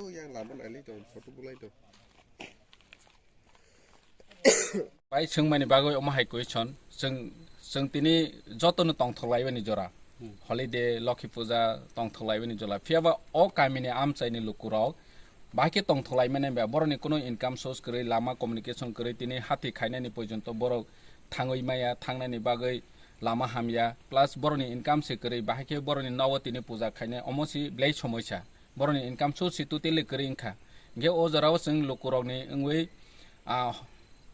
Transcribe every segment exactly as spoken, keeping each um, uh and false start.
Yang lama nai lai tong, photo bulai tong. Bai swngmani bagwi omo hai question, chwng, chwng tini jotono tongthok laibani jora. Hmm. Holiday, Lokhi Puja tongthok laibani jora. Phiyaba o kamini amchaini lukurok bahai khe tongthok laimani ba borokni kuno income source kwrwi, lama communication kwrwi, tini hati khainani porjonto borok thangwi maya, thangnani bagwi lama hamya, plus borokni income se kwrwi, bahai khe borokni nogo tini puja khainai, omo si belai somoisa. Borokni income source si totally kwrwi wngkha. Hinkhe o jorao chwng lukurokni wngwi, ah,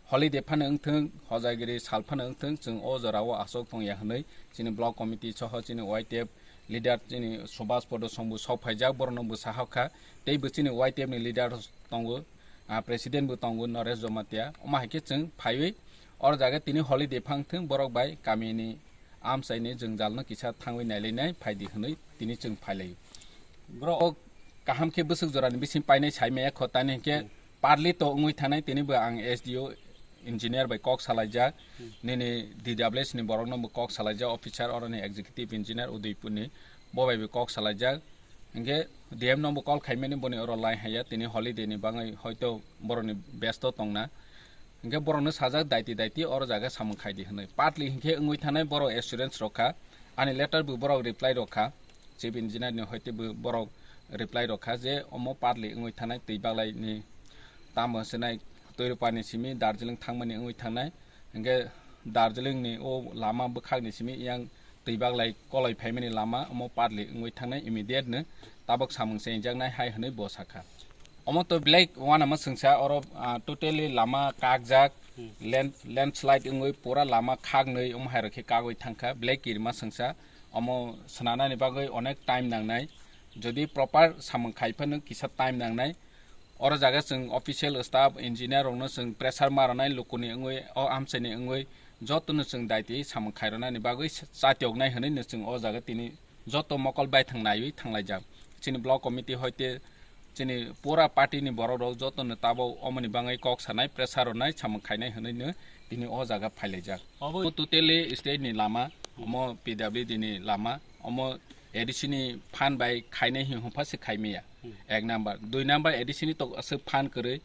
holiday phano wngthwng, hojagiri sal phano wngthwng, chwng o jorao aswk tongya hwnwi chini block committee soho chini Y T F leader chini Subhas Podo Song bo sok phaijak, borokno bwsa hokha. Tei bo chini Y T F ni leader tongo, ah, president bo tongo Naresh Jomatia. Omo hai khe chwng phaiwi oro jaga tini holiday phang thwng, borok bai kamini amchaini jwngjalno kisa thangwi nailainai phaidi hwnwi tini chwng phailaio. Bro, o kaham khe bwswk jorani bising painai saimaya kho, tani hinkhe Hmm. partly to wngwi thanai, tini bo ang S D O engineer bai kok salaijak, Hmm. nini D W S ni borokno bo kok salaijak, officer oroni executive engineer Udaipur ni, bo bai bo kok salaijak. Hinkhe D M no bo call khaimani, boni oro line haiya, tini holiday ni bagwi hoito borokni besto tongna. Hinkhe borokno sajak daiti daiti oro jaga samung khaidi hwnwi. Partly hinkhe wngwi thanai borok assurance rokha, ani letter bo borok reply rokha, chief engineer ni hoite bo borok reply rokha je omo partly wngwi thanai twi baglai ni tamo hwnsinai Toirupani simi Darjeeling thangmani wngwi thangnai. Hinkhe Darjeeling ni o lama bwkhak ni simi yang twi baglai koloi phaimani lama omo partly wngwi thangnai, immediate no tabok samung chengjaknai hai hwnwi bo sakha. Omo to belai uanama swngsa oro, ah, totally lama kakjak, Hmm. land, landslide wngwi pura lama khaknwi omo hai rok khe kagwi thangkha, belai kirima swngsa. Omo swnanani bagwi onek time nangnai, jodi proper samung khai phano kisa time nangnai. Oro jaga chwng official staff, engineer rokno chwng pressure ma rwnai, lukuni wngwi, o amchaini wngwi jotono chwng daiti samung khai rwnani bagwi sa-, chatioknai hwnwi chwng o jaga tini joto mokol baithang naiwi thanglaijak. Chini block committee hoite chini pura party ni borok rok jotono tabok omoni bagwi kok sanai, pressure rwnai, samung khainai hwnwi no tini o jaga phailaijak. Obo totally state ni lama, omo P W D ni lama, omo A D C ni phan bai khainai hi hwnpha se khaimaya. Hmm. Ek number. Dui number A D C ni tok aswk phan kwrwi.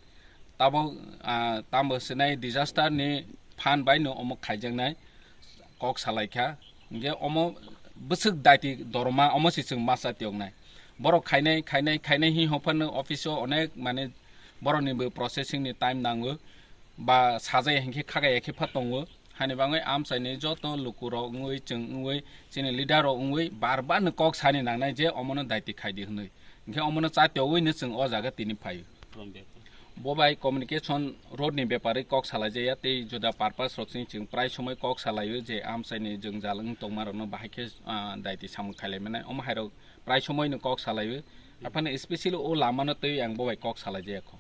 Tabok, ah, tamo sinai disaster ni phan bai no omo khaijaknai kok salaikha. Hinkhe omo bwswk daiti dorma omo se chwng masa tiyoknai. Borok khainai, khainai, khainai hi hwnphano office o onek mane borokni bo processing ni time nango. Ba sajaya hinkhe khagaya khe pha tongo. Hani bagwi amchaini joto lukurok wngwi, chwng wngwi, chini leader rok wngwi bar bar no kok sani nangnai je omono daiti khaidi hwnwi. Hinkhe omono chatiyogwi no chwng o jaga tini phaio. From bepar. Bo bai communication road ni bepari kok salaijaya tei juda purpose rok chini chwng prai somoi kok salaio je amchaini jwngjal wng tongma rokno bahai khe, ah, daiti samung khailaimani. Omo hai rok prai somoi no kok salaio. Aphano specially o lama no twi ang bo bai kok salaijaya kho.